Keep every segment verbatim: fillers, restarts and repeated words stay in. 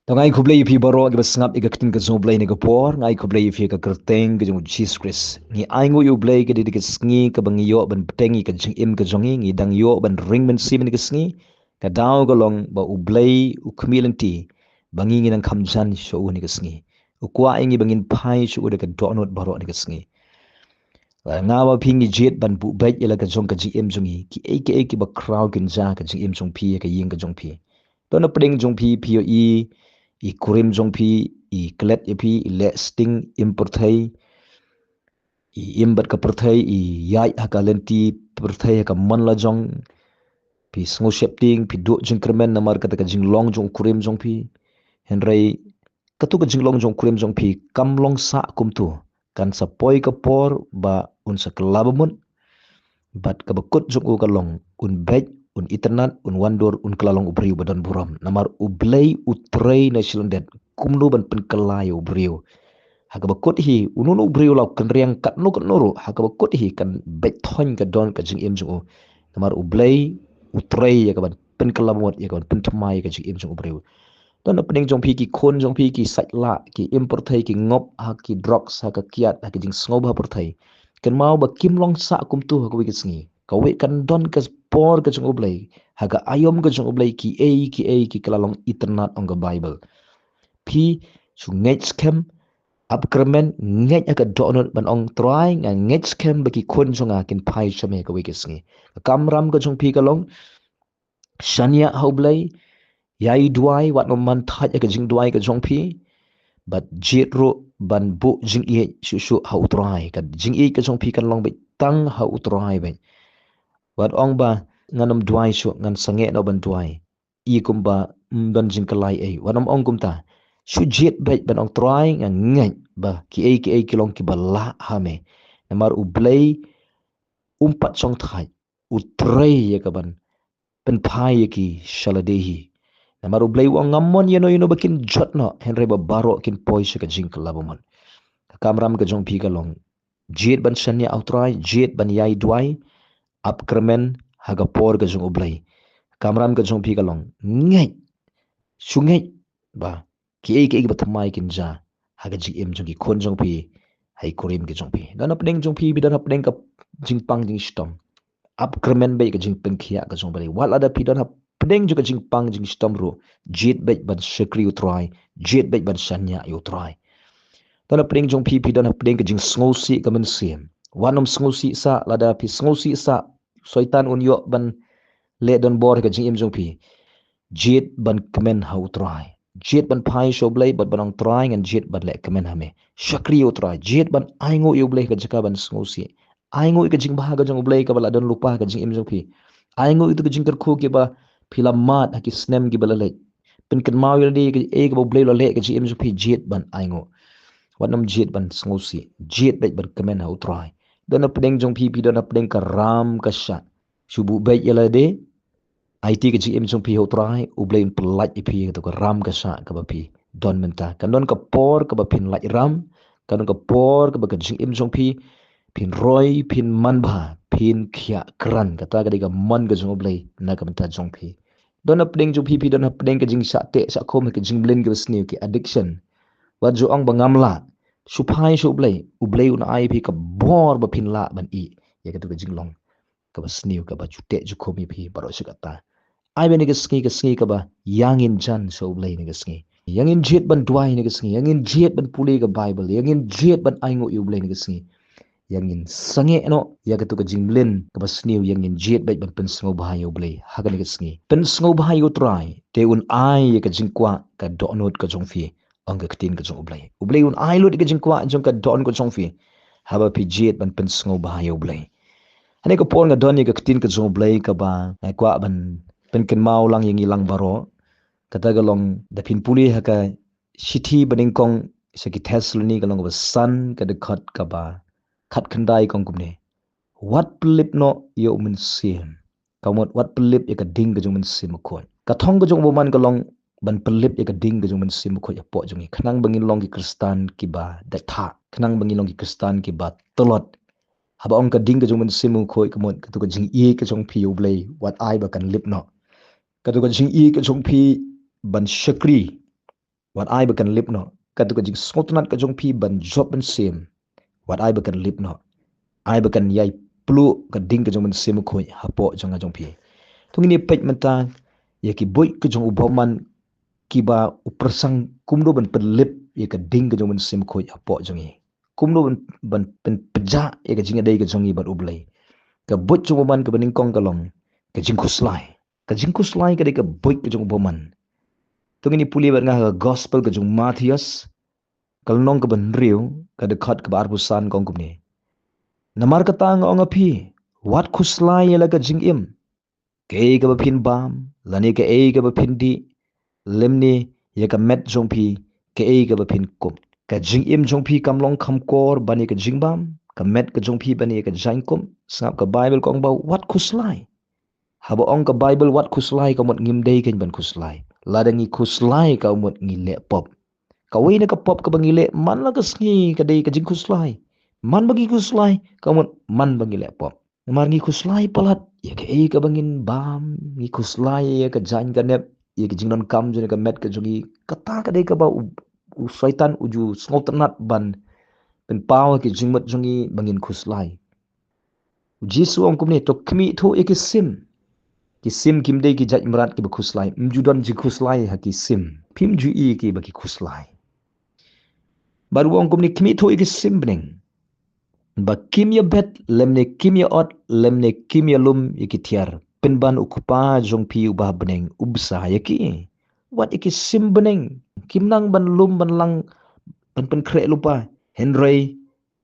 To nga ai khublei ïa phi baroh kiba sngap ïa ka ktien ka jong U Blei ha kane ka por, nga ai khublei ïa phi ha ka kyrteng ka jong U Jisu Khrist. Ngi ainguh ïa U Blei ka dei ka sngi kaba ngi ïoh ban bteng ïa ka jingim ka jong ngi, ngi dang ïoh ban ring mynsiem ha kane ka sngi. Ka daw ka long ba U Blei u khmih lynti ba ngi ngi nang kham jan sha u ha kane ka sngi. U kwah ïa ngi ba ngin phai sha u da ka dohnud baroh ha kane ka sngi. Lada nga bad phi ngi jied ban buh beit ïa la ka jong ka jingim jong ngi, kiei kiei kiba khraw kin jia ha ka jingim jong phi, ha ka ïing ka jong phi. To na pdeng jong phi, phi ïohi i kurim jong phi i klet ïa phi, i leh sting, im pyrthei, i im bad ka pyrthei, i ïaid ha ka lynti pyrthei, ha ka mon la jong. Phi sngew sheptieng, phi duh jingkyrmen namar kata ka jinglong jong u kurim jong phi. Hynrei katu ka jinglong jong u kurim jong phi kam long sah kumtu. Kan sa poi ka por ba un sa kylla bamut. Bad kaba kut jong u ka long, un beit, un itynnad, un wandur, un kylla long u briew ba don burom. Namar U Blei u trei na shi lyndet kumno ban pynkylla ïa u briew. Ha kaba kut hi, uno uno u briew la u kynriang katno katno ruh, ha kaba kut hi kan beit thoiñ ka don ka jingim jong u. Namar U Blei u trei ïa ka ban pynkylla bamut, ïa ka ban pynthymmai ïa ka jingim jong u briew. To na pdeng jong phi ki khun jong phi ki sait lah, ki im pyrthei, ki ngop ha ki drugs, ha ka kiad, ha ki jingsngewbha pyrthei. Kynmaw ba kim long sah kumtu ha kawei ka sngi. Kawei kan don ka por ka jong U Blei, ha ka aïom ka jong U Blei kiei kiei ki kylla long itynnad, ong ka Baibl. Phi shu ngeit skhem, ap kyrmen, ngeit ha ka dohnud ban ong, Trai, nga ngeit skhem ba ki khun jong nga kin phai sha me ha kawei ka sngi. Ka kamram ka jong phi ka long, shaniah ha U Blei, ïai duwai, wat nym man thait ha ka jingduwai ka jong phi. Bad jied ruh ban buh jingïeit shuh shuh ha U Trai. Ka jingïeit ka jong phi kan long beit tang ha U Trai beit. Wat ong ba ngan nym duwai shuh, ngan sangeh noh ban duwai, i kumba ym don jingkylla ei. Wat nym ong kumta. Shu jied beit ban ong, Trai, nga ngeit ba kiei kiei ki long kiba lah ha me. Namar U Blei um pat shong thait, u trei ïa ka ban pynphai ïa ki sha lade hi. Namar U Blei u ong, ngam mon ïano ïano ba kin jot noh, hynrei ba baroh kin poi sha ka jingkylla bamut. Ka kamram ka jong phi ka long, jied ban shaniah ha U Trai, jied ban ïai duwai, ap kyrmen ha ka por ka jong U Blei. Ka kamram ka jong phi ka long, ngeit, shu ngeit ba kiei kiei kiba thymmai kin jia ha ka jingim jong ki khun jong phi, ha i kurim ki jong phi. Don ha pdeng jong phi, phi don ha pdeng ka jingpang jingshitom, ap kyrmen beit ka jingpynkhiah ka jong U Blei. Wat lada phi don ha pdeng jong ka jingpang jingshitom ruh, jied beit ban shakri U Trai, jied beit ban shaniah ïa U Trai. Don ha pdeng jong phi, phi don ha pdeng ka jingsngewsih ka mynsiem. Wat nym sngewsih sah, lada phi sngewsih sah, Soitan un ïoh ban leh donbor ha ka jingim jong phi. Jied ban kmen ha U Trai. Jied ban phai sha U Blei bad ban ong, Trai, ngan jied ban leh kmen ha me. Shakri ïa U Trai. Jied ban ainguh ïa U Blei ha ka jaka ban sngewsih. Ainguh ïa ka jingbha ka jong U Blei kaba la don lypa ha ka jingim jong phi. Ainguh ïa ka jingkyrkhu kiba phi la mad ha ki snem kiba la leit. Pynkynmaw ïa lade ïa kaei kaba U Blei u la leh ha ka jingim jong phi, jied ban ainguh. Wat nym jied ban sngewsih. Jied beit ban kmen ha U Trai. Don ha pdeng jong phi, phi don ha pdeng ka ram ka shah. Shu buh beit ïa lade, aiti ka jingim jong phi ha U Trai, U Blei un pyllait ïa phi ïa katu ka ram ka shah kaba phi don mynta. Kan don ka por kaba phin lait ram, kan don ka por kaba ka jingim jong phi phin roi, phin manbha, phin khiah krat. Kata ka dei ka mon ka jong U Blei na ka bynta jong phi. Don ha pdeng jong phi, phi don ha pdeng ka jingshah teh shah khum, ka jingmlien kaba sniew, ki addiction. Wat ju ong ba ngam lah. Shu phai sha U Blei, U Blei un ai phi ka bor ba phin lah ban ïeh ïa katu ka jinglong kaba sniew, kaba ju teh ju khum ïa phi baroh shi katta. Ai ba ha kane ka sngi, ka sngi kaba ïa ngin jan sha U Blei ha kane ka sngi. Ïa ngin jied ban duwai ha kane ka sngi, ïa ngin jied ban pule ka Baibl, ïa ngin jied ban ainguh ïa U Blei ha kane ka sngi. Ïa ngin sangeh noh ïa katu ka jingmlien kaba sniew, ïa ngin jied beit ban pynsngewbha ïa U Blei ha kane ka sngi. Pynsngewbha ïa U Trai, te un ai ïa ka jingkwah ka dohnud ka jong phi, ong ka ktien ka jong U Blei. U Blei un ai lut ïa ka jingkwah jong ka dohnud ka jong phi haba phi jied ban pynsngewbha ïa U Blei. Ha kane ka por nga don ïa ka ktien ka jong U Blei kaba nga kwah ban pynkynmaw lang ïa ngi lang baroh. Kata ka long, da phin pule ha ka shithi banyngkong sha ki Thessaloni, ka long kaba san, ka dkhot kaba khatkhyndai, ka ong kumne: Wat pynlip noh ïa U Mynsiem. Ka mut wat pynlip ïa ka ding ka jong U Mynsiem Bakhuid. Ka thong ka jong U Blei ka long ban pynlip ïa ka ding ka jong U Mynsiem Bakhuid hapoh jong ngi, khnang ba ngin long ki Khristan kiba dei thah, khnang ba ngin long ki Khristan kiba tlot. Haba ong ka ding ka jong U Mynsiem Bakhuid, ka mut katu ka jingïeit ka jong phi ïa U Blei, wat ai ba kan lip noh. Katu ka jingïeit ka jong phi ban shakri Wat ai ba kan lip noh. Katto ka jingsngewtynnat ka jong phi ban jop ban sim. Wat ai ba kan lip noh. Ai ba kan ïai pluh ka ding ka jong u Mynsiem Bakhuid hapoh jong nga jong phi. To ngin ïa peit mynta ïa ki buit ka jong u bymman kiba u pyrshang kumno ban pynlip ïa ka ding ka jong u Mynsiem Bakhuid hapoh jong ngi. Kumno ban, ban pynpjah ïa ka jingïadei ka jong ngi bad U Blei. Ka buit jong u bymman kaba nyngkong ka long ka jingkhuslai. Ka jingkhuslai ka dei ka buit ka jong u bymman. To ngin ïa pule bad nga ha ka gospel ka jong u Mathaios, ka lynnong kaba hynriew, ka dkhot kaba arphew san, ka ong kumne: Namar kata nga ong ha phi, wat khuslai ïa la ka jingim, kaei kaba phin bam, lane kaei kaba phin dih, lymne ïa ka met jong phi, kaei kaba phin kup. Ka jingim jong phi kam long kham kor ban ïa ka jingbam, ka met ka jong phi ban ïa ka jingkup. Sngap, ka Baibl ka ong ba wat khuslai. Haba ong ka Baibl wat khuslai, ka mut ngim dei kein ban khuslai. Lada ngi khuslai, ka mut ngi leh pop. Kawei na ka pop kaba ngi leh man la ka sngi ka dei ka jingkhuslai. Man ba ngi khuslai, ka mut man ba ngi leh pop. Namar ngi khuslai palat ïa kaei kaba ngin bam, ngi khuslai ïa ka jaiñ ka nep, ïa ka jingdonkam jong ka met ka jong ngi. Kata ka dei kaba u, u Soitan u ju sngewtynnat ban pynpaw ha ki jingmut jong ngi ba ngin khuslai. U Jisu u ong kumne: To khmih thuh ïa ki sim. Ki sim kim dei ki jait mrad kiba khuslai. Ym ju don jingkhuslai ha ki sim. Phim ju i ïa ki ba ki khuslai. Bad u ong kumne: Khmih thuh ïa ki sim bneng, ba kim ïa bet, lymne kim ïa ot, lymne kim ïa lum ïa ki thiar. Pynban u Kpa jong phi uba ha bneng u bsa ïa ki. Wat ïa ki sim bneng, kim nang ban lum ban lang, ban pynkhreh lypa. Hynrei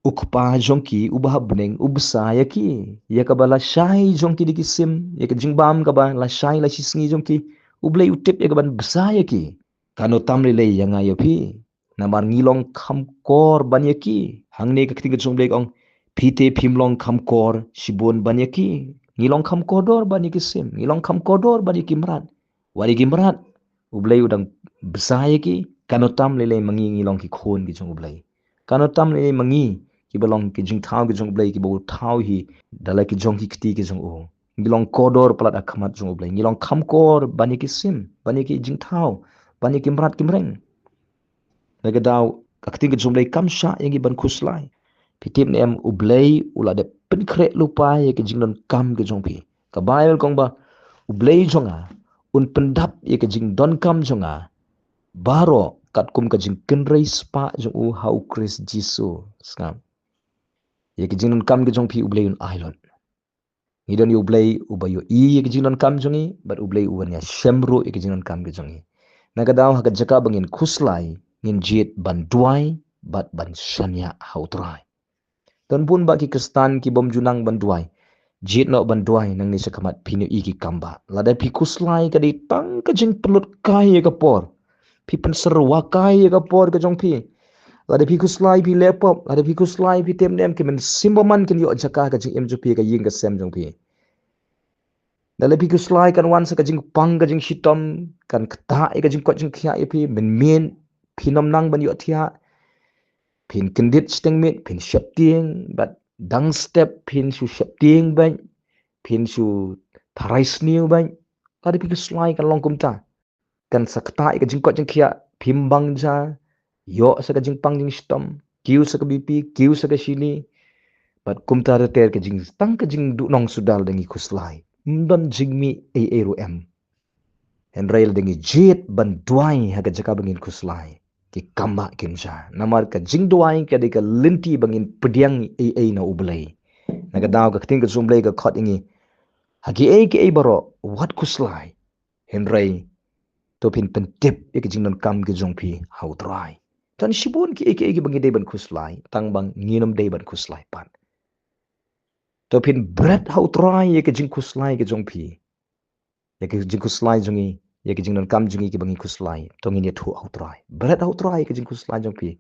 u Kpa jong ki uba ha bneng u bsa ïa ki. Ïa kaba lashai jong ki da ki sim, ïa ka jingbam kaba lashai lashisngi jong ki, U Blei u tip ïa kaban bsa ïa ki. Kano tam lei lei ïa nga ïa phi. Namar ngi long kham kor ban ïa ki. Hangne ka ktien ka jong U Blei ka ong, phi te phim long kham kor shibun ban ïa ki. Ngi long kham kordor ban ïa ki sim, ngi long kham kordor ban ïa ki mrad. Wat ïa ki mrad, U Blei u dang bsa ïa ki. Kano tam lei lei ma ngi, ngi long ki khun ki jong U Blei. Kano tam lei lei ma ngi, kiba long ki jingthaw ki jong U Blei, kiba u thaw hi da la ki jong ki kti ki jong u. Ngi long kordor palat ha khmat jong U Blei. Ngi long kham kor ban ïa ki sim, ban ïa ki jingthaw, ban ïa ki mrad ki mreng. Na ka daw, ka ktien ka jong U Blei kam shah ïa ngi ban khuslai. Phi tip ne em, U Blei u la dep pynkhreh lypa ïa ki jingdonkam ki jong phi. Ka Baibl ka ong ba U Blei jong nga un pyndap ïa ki jingdonkam jong nga baroh katkum ka jingkynrei spah jong u ha u Khrist Jisu. Sngap. Ïa ki jingdonkam ki jong phi U Blei un ai lut. Ngi don ïa U Blei uba ïohi ïa ki jingdonkam jong ngi, bad U Blei uban ïashem ruh ïa ki jingdonkam ki jong ngi. Na ka daw, ha ka jaka ba ngin khuslai, ngin jied ban duwai bad ban shaniah ha U Trai. Don bun bah ki Khristan ki bym ju nang ban duwai. Jied noh ban duwai nangne sha khmat, phin ïohi ki kam bah. Lada phi khuslai, ka dei tang ka jingpynlut kai ïa ka por. Phi pynsyrwa kai ïa ka por ka jong phi. Lada phi khuslai phi leh pop, lada phi khuslai phi tem ne em, ki mynsiem bymman kin ïoh jaka ha ka jingim jong phi, ha ka ïing ka sem jong phi. Lada phi khuslai kan wan sa ka jingpang ka jingshitom, kan ktah ïa ka jingkoit jingkhiah ïa phi, mynmiet phin ym nang ban ïohthiah. Phin kyndit shiteng miet, phin sheptieng, bad dang step phin shu sheptieng bad phin shu tharai sniew bad. Lada phi khuslai kan long kumta. Kan sa ktah ïa ka jingkoit jingkhiah, phim bang ja, ïoh sa ka jingpang jingshitom, kiew sa ka B P, kiew sa ka shini. Bad kumta ter ter, ka jing, tang ka jingduhnong suda lada ngi khuslai. Ym don jingmih ei ei ruh em. Hynrei lada ngi jied ban duwai ha ka jaka ba ngin khuslai, ki kam bah kin jia. Namar ka jingduwai ka dei ka lynti ba ngin pdiang ei ei na U Blei. Na ka daw, ka ktien ka jong U Blei ka khot ïa ngi, ha kiei kiei baroh wat khuslai. Hynrei to phin pyntip ïa ki jingdonkam ki jong phi ha U Trai. Don shibun kiei kiei kiba ngi dei ban khuslai, tang ba ngin ym dei ban khuslai pat. To phin bret ha U Trai ïa ki jingkhuslai ki jong phi. Ïa ki jingkhuslai jong ngi, ïa ki jingdonkam jong ngi kiba ngi khuslai, to ngin ïathuh ha U Trai. Bret ha U Trai ïa ki jingkhuslai jong phi.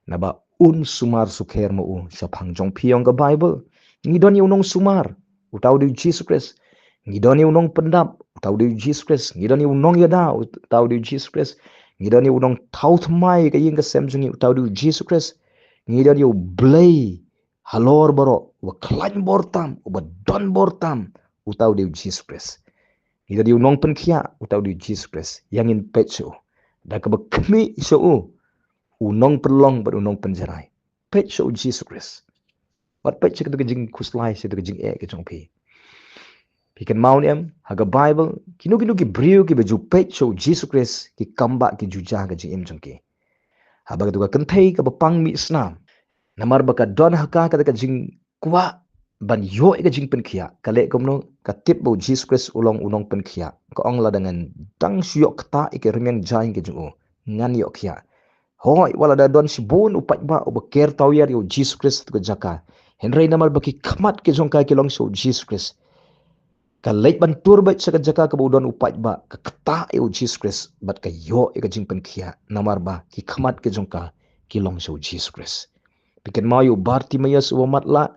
Naba un sumar sukher ma u shaphang jong phi, ong ka Baibl. Ngi don ïa u nongsumar, uta u dei U Jisu Khrist. Ngi don ïa u nongpyndap, uta u dei U Jisu Khrist. Ngi don ïa u nongïada, uta u dei U Jisu Khrist. Ngi don ïa u nongthaw thymmai ïa ka ïing ka sem jong ngi, uta u dei U Jisu Khrist. Ngi don ïa U Blei halor baroh, uba khlaiñ bor tam, uba don bor tam, uta u dei U Jisu Khrist. Ngi don ïa u nongpynkhiah, uta u dei U Jisu Khrist. Ïa ngin peit shuh. Da kaba khmih sha u, u nongpynlong bad u nongpynjarai. Peit sha u Jisu Khrist. Wat peit sha katu ka jingkhuslai, sha katu ka jingeh ka jong phi. Phi kynmaw ne em, ha ka Bible, kino kino ki briew kiba ju peit sha u Jisu Khrist, ki kam ba ki ju jia ha ka jingim jong ki. Haba katu ka kynthei kaba pang mih snam. Namar ba ka don ha ka kata ka jingkwah ban ïoh ïa ka jingpynkhiah. Ka leh kumno, ka tip ba u Jisu Khrist u long u nongpynkhiah. Ka ong, lada ngan dang shu ïoh ktah ïa ka rmiang jaiñ ka jong u, ngan ïoh khiah. Hooid, wat lada don shibun u paidbah uba ker tawiar ïa u Jisu Khrist ha katu ka jaka. Hynrei namar ba ki khmat ki jong ka ki long sha u Jisu Khrist, ka leit ban tur beit sha ka jaka kaba u don u paidbah, ka ktah ïa u Jisu Khrist, bad ka ïoh ïa ka jingpynkhiah, namar ba ki khmat ki jong ka ki long sha u Jisu Khrist. Phi kynmaw ïa u Bartimaeus uba matlah,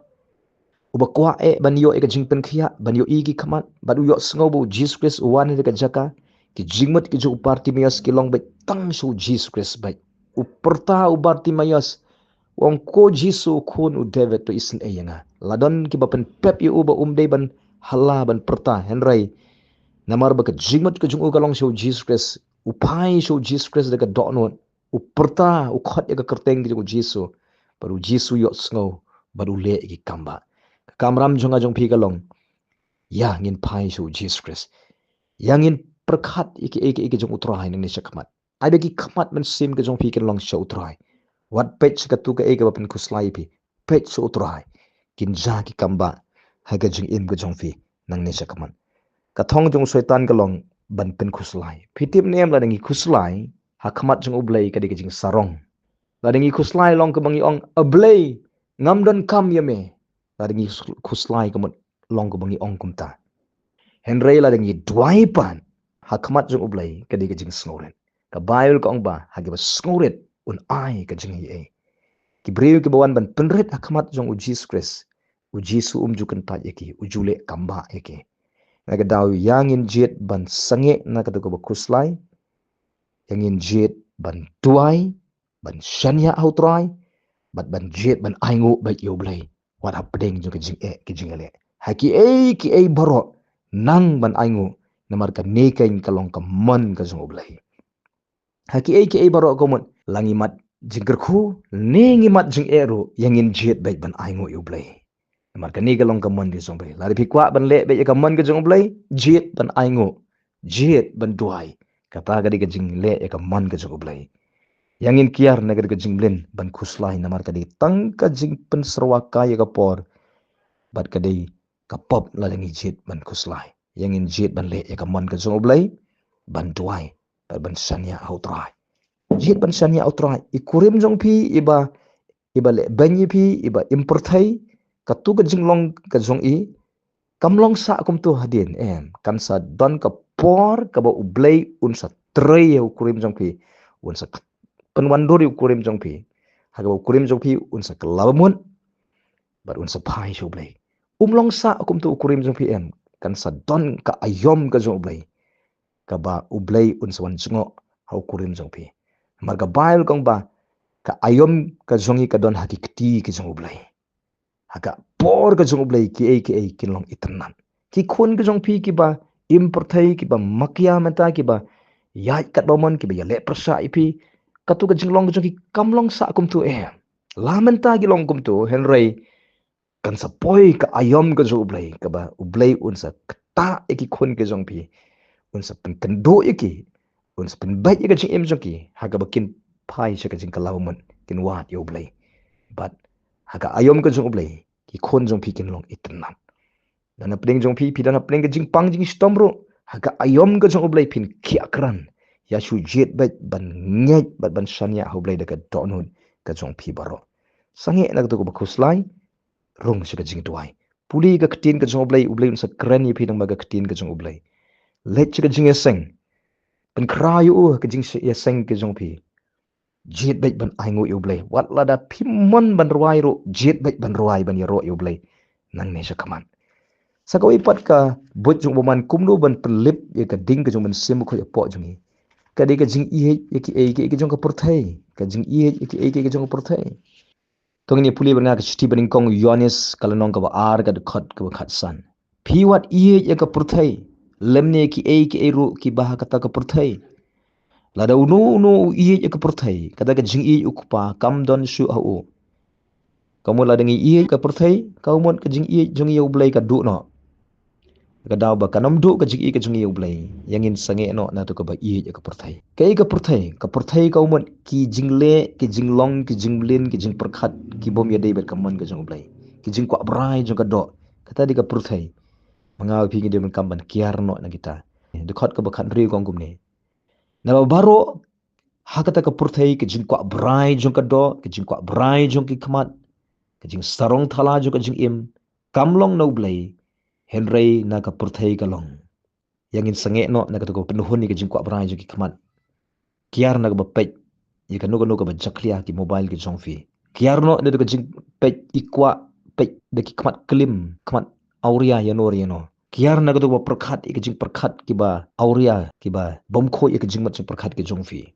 uba kwah eh ban ïoh ïa ka jingpynkhiah, ban ïohi ki khmat, bad u ïohsngew ba u Jisu Khrist u wan ha ka jaka. Ki jingmut ki jong u Bartimaeus ki long beit tang sha u Jisu Khrist beit. U pyrta u Bartimaeus, u ong, ko Jisu, u khun u David, to isynei ïa nga. La don kiba pynpep ïa u ba um dei ban hala ban pyrta, hynrei namar ba ka jingmut ka jong u ka long sha u Jisu Khrist, u phai sha u Jisu Khrist da ka dohnud, u pyrta, u khot ïa ka kyrteng ka jong u Jisu, bad u Jisu u ïohsngew, bad u leh ïa ki kam ba. Ka kamram jong nga jong phi ka long, ïa ngin phai sha u Jisu Khrist. Ïa ngin pyrkhat ïa kiei kiei ki jong u Trai nangne shakhmat. Ai ba ki khmat mynsiem ka jong phi kin long sha u Trai. Wat peit sha katu kaei kaba pynkhuslai ïa phi. Peit sha u Trai. Kin jia ki kam ba ha ka jingim ka jong phi nangne shakhmat. Ka thong jong u Soitan ka long ban pynkhuslai. Phi tip ne em, lada ngi khuslai ha khmat jong u Blei ka dei ka jingsarong. Lada ngi khuslai long kaba ngi ong, A Blei, ngam donkam ïa me. Lada ngi khuslai ka mut long kaba ngi ong kumta. Hynrei lada ngi duwai pat ha khmat jong u Blei ka dei ka jingsngewrit. Ka Bible ka ong ba ha kiba sngewrit un ai ka jingaiei. Ki briew kiba wan ban pynrit ha khmat jong u Jisu Khrist, u Jisu um ju kyntait ïa ki, u ju leh kam ba ïa ki. Na ka daw ïa ngin jied ban sangeh na katu kaba khuslai, ïa ngin jied ban duwai, ban shaniah ha u Trai, bad ban jied ban ainguh beit ïa u Blei. Wat hapdeng jong ka jingeh ka jingïaleh. Ha kiei kiei baroh nang ban ainguh, namar kane keiñ ka long ka mon ka jong u Blei. Ha kiei kiei baroh ka mut, la ngi mad jingkyrkhu ne ngi mad jingeh ruh, ïa ngin jied beit ban ainguh ïa u Blei. Namar kane ka long ka mon ka jong u Blei. Lada phi kwah ban leh beit ïa ka mon ka jong u Blei, jied ban ainguh, jied ban duwai. Kata ka dei ka jingleh ïa ka mon ka jong u Blei. Ïa ngin kiar na ka dei ka jingmlien ban khuslai, namar ka dei tang ka jingpynsyrwa kai ïa ka por, bad ka dei ka pop lada ngi jied ban khuslai. Ïa ngin jied ban leh ïa ka mon ka jong u Blei, ban duwai, bad ban shaniah ha u Trai. Jied ban shaniah ha u Trai. I kurim jong phi iba, iba leh beiñ ïa phi, iba im pyrthei, katu ka jinglong ka jong i, kam long sah kumtu hadien, em. Kan sa don ka por kaba u Blei un sa trei ïa u kurim jong phi, un sa pynwandur ïa u kurim jong phi. Ha kaba u kurim jong phi un sa kylla bamut, bad un sa phai sha u Blei. Um long sah kumtu u kurim jong phi, em. Kan sa don ka aïom ka jong u Blei, kaba u Blei un sa wan jngoh ha u kurim jong phi. Namar ka Bible ka ong ba ka aïom ka jong i ka don ha ki kti ka jong u Blei. Ha ka por ka jong u Blei kiei kiei kin long itynnad. Ki khun ka jong phi kiba im pyrthei, kiba makia mynta, kiba ïaid katba mon, kiba ïaleh pyrshah ïa phi, katu ka jinglong ka jong ki kam long sah kumtu, em. La mynta ki long kumtu, hynrei kan sa poi ka aïom ka jong u Blei, kaba u Blei un sa ktah ïa ki khun ka jong phi, un sa pynkynduh ïa ki, un sa pynbeit ïa ka jingim jong ki, ha kaba kin phai sha ka jingkylla bamut, kin wad ïa u Blei. Bad ha ka aïom ka jong u Blei, ki khun jong phi kin long itynnad. Don hapdeng jong phi, phi don hapdeng ka jingpang jingshitom ruh, ha ka aïom ka jong u Blei phin khiah krat. Ïa shu jied beit ban ngeit bad ban shaniah ha u Blei da ka dohnud ka jong phi baroh. Sangeh na katu kaba khuslai, rung sha ka jingduwai. Pule ka ktien ka jong u Blei, u Blei un sa kren ïa phi lyngba ka ktien ka jong u Blei. Leit sha ka jingïaseng. Pynkhraw ïa u ha ka jingïaseng ka jong phi. Jied beit ban ainguh ïa u Blei. Wat lada phim mon ban rwai ruh, jied beit ban rwai ban ïaroh ïa u Blei nangne shakhmat. Sa kawei pat ka buit jong u bymman kumno ban pynlip ïa ka ding ka jong u Mynsiem Bakhuid hapoh jong ngi. Ka dei ka jingïeit ïa kiei kiei ki jong ka pyrthei. Ka jingïeit ïa kiei kiei ki jong ka pyrthei. To ngin ïa pule bad nga ka shithi banyngkong u Ïoannis ka lynnong kaba ar ka dkhot kaba khatsan. Phi wat ïeit ïa ka pyrthei, lymne kiei kiei ruh kiba ha kata ka pyrthei. Lada uno uno u ïeit ïa ka pyrthei, kata ka jingïeit u kpa kam don shuh ha u. Ka mut lada ngi ïeit ka pyrthei, ka mut ka jingïeit jong ngi ïa u Blei ka duh noh. Ka daw ba kan ym duh ka jingïeit ka jong ngi ïa u Blei. Ïa ngin sangeh noh na kato kaba ïeit ïa ka pyrthei. Kaei ka pyrthei? Ka pyrthei ka mut ki jingleh, ki jinglong, ki jingmlien, ki jingpyrkhat, ki bym ïadei bad ka mon ka jong u Blei. Ki jingkwah brai jong ka doh. Kata dei ka pyrthei. Ma nga bad phi ngi dei ban kam ban kiar noh na kita. Dkhot kaba khathynriew ka ong kumne. Naba baroh ha kata ka pyrthei, ka jingkwah brai jong ka doh, ka jingkwah brai jong ki khmat, ka jingsarong thala jong ka jingim, kam long na u Blei, hynrei na ka pyrthei ka long. Ïa ngin sangeh noh na kato kaba pynhun ïa ka jingkwah brai jong ki khmat. Kiar na kaba peit ïa kano kano kaba jakhlia, ki mobile ki jong phi. Kiar noh na kato ka jingpeit, i kwah peit da ki khmat klim, khmat awria ïano ïano. Kiar na kato kaba pyrkhat ïa ka jingpyrkhat kiba awria, kiba bym khuid ïa ka jingmut jingpyrkhat ki jong phi.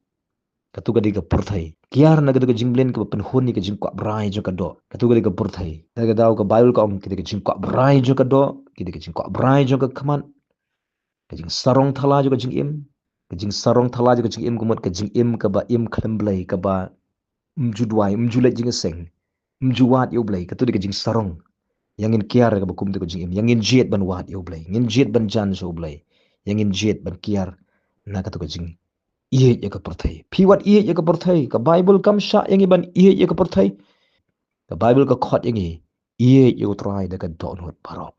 Kato ka dei ka pyrthei. Kiar na kato ka jingmlien kaba pynhun ïa ka jingkwah brai jong ka doh. Kato ka dei ka pyrthei. Te ka daw ka Baibl ka ong, ki dei ka jingkwah brai jong ka doh, ki dei ka jingkwah brai jong ka khmat, ka jingsarong thala jong ka jingim, ka jingsarong thala jong ka jingim ka mut ka jingim kaba im khlem Blei, kaba ym ju duwai, ym ju leit jingïaseng, ym ju wad ïa u Blei, kato dei ka jingsarong. Ïa ngin kiar kaba kumto ka jingim, ïa ngin jied ban wad ïa u Blei, ngin jied ban jan sha u Blei, ïa ngin jied ban kiar na kato ka jingïeit ïa ka pyrthei. Phi wat ïeit ïa ka pyrthei, ka Baibl kam shah ïa ngi ban ïeit ïa ka pyrthei. Ka Baibl ka khot ïa ngi ïeit ïa u Trai da ka dohnud baroh.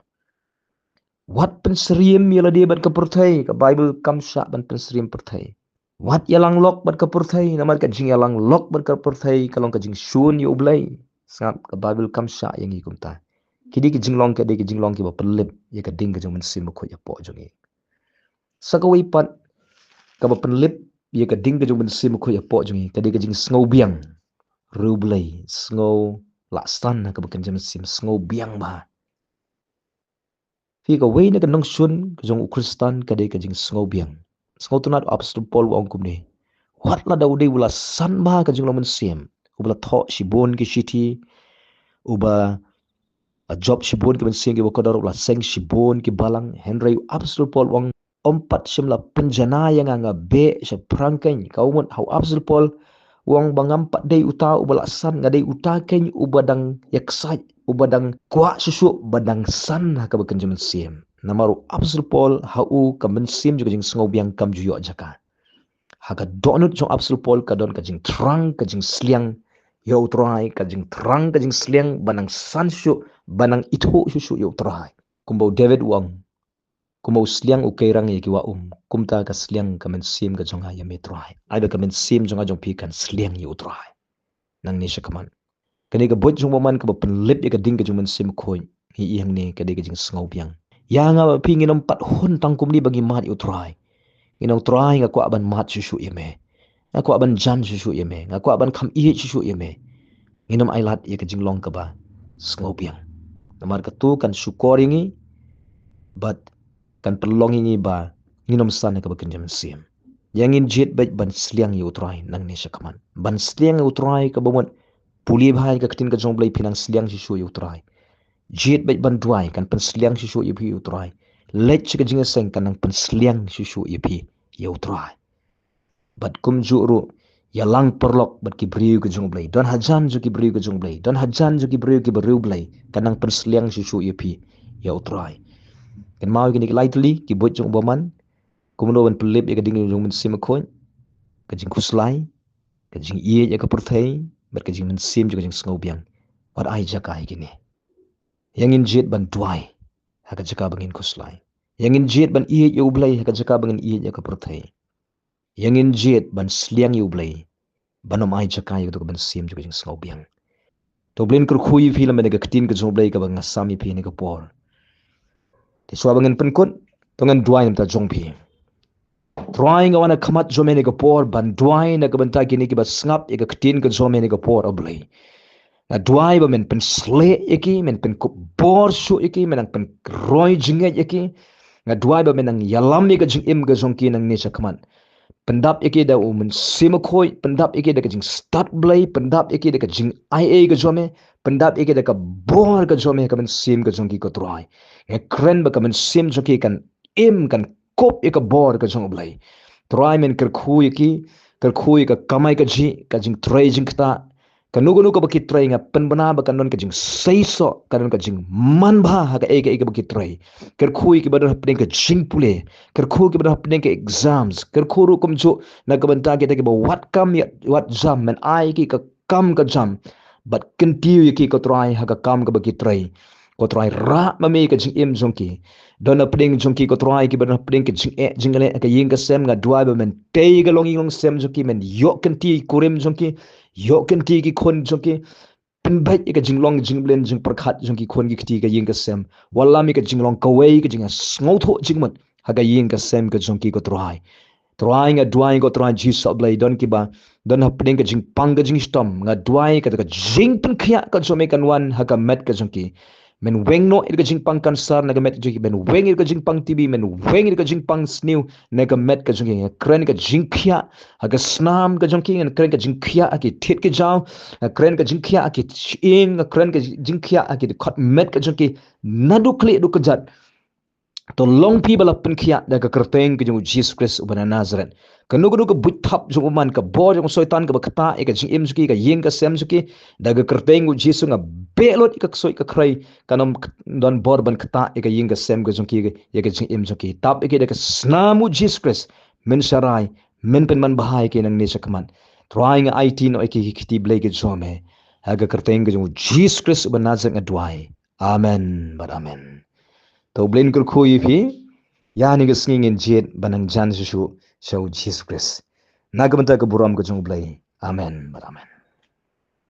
Wat pynsyriem ïa lade bad ka pyrthei, ka Baibl kam shah ban pynsyriem pyrthei. Wat ïalang lok bad ka pyrthei, namar ka jingïalang lok bad ka pyrthei ka long ka jingshun ïa u Blei. Sngap, ka Baibl kam shah ïa ngi kumta. Ki dei ki jinglong, ki dei ki jinglong kiba pynlip ïa ka ding ka jong u Mynsiem Bakhuid hapoh jong ngi. Sa kawei pat kaba pynlip ïa ka ding ka jong u Mynsiem Bakhuid hapoh jong ngi, ka dei ka jingsngew biang. Riewblei, sngew lah san ha kaba kynja mynsiem, sngew biang bha. Phi, kawei na ka nongshun ka jong u Khristan ka dei ka jingsngew biang. Sngewtynnad, u Apostol Paul u ong kumne: Wat lada u dei uba la san bha ka jinglong mynsiem, uba la thoh shibun ki shithi, uba la jop shibun ki mynsiem kiba kordor, uba la seng shibun ki balang, hynrei u Apostol Paul u ong, ym pat shym la pynjanai ïa nga, nga beh shaphrang keiñ. Ka mut ha u Apostol Paul u ong ba ngam pat dei uta uba la san, nga dei uta keiñ uba dang ïaksaid, uba dang kwah shuh shuh ban dang san ha kaba kynja mynsiem. Namar u Apostol Paul, ha u ka mynsiem jong ka jingsngew biang kam ju ïoh jaka. Ha ka dohnud jong u Apostol Paul ka don ka jingthrang, ka jingsliang ïa u Trai, ka jingthrang, ka jingsliang ban dang san shuh shuh, ban dang ithuh shuh shuh ïa u Trai. Kumba u David u ong, kumba u sliang u keirang ïa ki wah um, kumta ka sliang ka mynsiem ka jong nga ïa me Trai. Ai ba ka mynsiem jong nga jong phi kan sliang ïa u Trai nangne shakhmat. Kane ka buit jong u bymman kaba pynlip ïa ka ding ka jong u Mynsiem Bakhuid, ngi ïeng ne ka dei ka jingsngew biang. Ïa nga bad phi ngin ym pat hun tang kumne ba ngi mad ïa u Trai. Ngin ong, Trai, nga kwah ban mad shuh shuh ïa me. Nga kwah ban jan shuh shuh ïa me. Nga kwah ban kham ïeit shuh shuh ïa me. Ngin ym ailad ïa ka jinglong kaba sngew biang. Namar kato kan shukor ïa ngi bad kan pynlong ïa ngi ba ngin ym san ha kaba kynja mynsiem. Ïa ngin jied beit ban sliang ïa u Trai nangne shakhmat. Ban sliang ïa u Trai kaba mut pule bha ïa ka ktien ka jong u Blei, phin nang sliang shuh shuh ïa u Trai. Jied beit ban duwai, kan pynsliang shuh shuh ïa phi ïa u Trai. Leit sha ka jingïaseng kan nang pynsliang shuh shuh ïa phi ïa u Trai. Bad kumjuh ruh, ïalang paralok bad ki briew ka jong u Blei. Don hajan jong ki briew ka jong u Blei. Don hajan jong ki briew kiba riewblei. Kan nang pynsliang shuh shuh ïa phi ïa u Trai. Kynmaw ïa kine ki lai tylli, ki buit jong u bymman. Kumno ban pynlip ïa ka ding jong u Mynsiem Bakhuid, ka jingkhuslai, ka jingïeit ïa ka pyrthei, bad ka jingmynsiem jong ka jingsngew biang. Wat ai jaka ïa kine. Ïa ngin jied ban duwai ha ka jaka ba ngin khuslai. Ïa ngin jied ban ïeit ïa u Blei ha ka jaka ba ngin ïeit ïa ka pyrthei. Ïa ngin jied ban sliang ïa u Blei, ban ym ai jaka ïa kato ka mynsiem jong ka jingsngew biang. To U Blei un kyrkhu ïa phi lem bad ka ktien ka jong u Blei kaba nga sam ïa phi ha kane ka por. Te shuwa ba ngin pynkut, to ngin duwai na ka bynta jong phi. Trai, nga wan ha khmat jong me ha kane ka por ban duwai na ka bynta kine kiba sngap ïa ka ktien ka jong me ha kane ka por, O Blei. Nga duwai ba men pynshlei ïa ki, men pynkup bor shuh ïa ki, men nang pynroi jingngeit ïa ki. Nga duwai ba men nang ïalam ïa ka jingim ka jong ki nangne shakhmat. Pyndap ïa ki da u Mynsiem Bakhuid, pyndap ïa ki da ka jingstad Blei, pyndap ïa ki da ka jingaiei ka jong me, pyndap ïa ki da ka bor ka jong me ha ka mynsiem ka jong ki, ko Trai. Nga kren ba ka mynsiem jong ki kan im, kan kup ïa ka bor ka jong U Blei. Trai men kyrkhu ïa ki, kyrkhu ïa ka kamai kajih, ka jingtrei jingktah. Kano kano kaba ki trei nga pynbna ba kan don ka jingseisoh, kan don ka jingmanbha ha kaei kaei kaba ki trei. Kyrkhu ïa kiba don hapdeng ka jingpule, kyrkhu ïa kiba don hapdeng ka exams, kyrkhu ruh kumjuh na ka bynta kita kiba wad kam ïa wad jam, men ai ïa ki ka kam ka jam. Bad kyntiew ïa ki ko Trai ha ka kam kaba ki trei. Ko Trai, rah ma me ka jingim jong ki. Don hapdeng jong ki ko Trai kiba don hapdeng ka jingeh jingeh ha ka ïing ka sem, nga duwai ba men tei ka longïing longsem jong ki, men ïoh kynti kurim jong ki, ïoh kynti ki khun jong ki. Pynbeit ïa ka jinglong jingblin jingpyrkhat jong ki khun ki kti ha ka ïing ka sem. Wallam ïa ka jinglong kawei ka jingsngewthuh jingmut ha ka ïing ka sem ka jong ki ko Trai. Trai, nga duwai ko Trai Jisu Blei, don kiba don hapdeng ka jingpang ka jingshitom, nga duwai ka ka jingpynkhiah ka jong me kan wan ha ka met ka jong ki. Men weng noh ïa ka jingpang kansar na ka met ka jong ki, men weng ïa ka jingpang T B, men weng ïa ka jingpang sniew na ka met ka jong ki. Nga kren ka jingkhiah ha ka snam ka jong ki, nga kren ka jingkhiah ha ki thied ki jaw, nga kren ka jingkhiah ha ki shyieng, nga kren ka jingkhiah ha ki dkhot met ka jong ki. Naduh khlieh haduh kjat, to long phi ba la pynkhiah da ka kyrteng ka jong u Jisu Khrist uba na Nazareth. Kano kano ka buit thap jong u man, ka bor jong u Soitan kaba ktah ïa ka jingim jong ki, ka ïing ka sem jong ki, da ka kyrteng u Jisu nga beh lut ïa ka ksuid ka khrei, kan ym don bor ban ktah ïa ka ïing ka sem ka jong ki, ïa ka jingim jong ki. Tap ïa ki da ka snam u Jisu Khrist, men sharai, men pynman bha ïa ki nangne shakhmat. Trai, nga aiti noh ïa ki ha ki kti Blei ka jong me. Ha ka kyrteng ka jong u Jisu Khrist uba Nazareth nga duwai. Amen bad amen. To u Blei un kyrkhu ïa phi. Ïa kane ka sngi ngin jied ban nang jan shuh shuh sha u Jisu Khrist. Na ka bynta ka burom ka jong u Blei. Amen bad amen.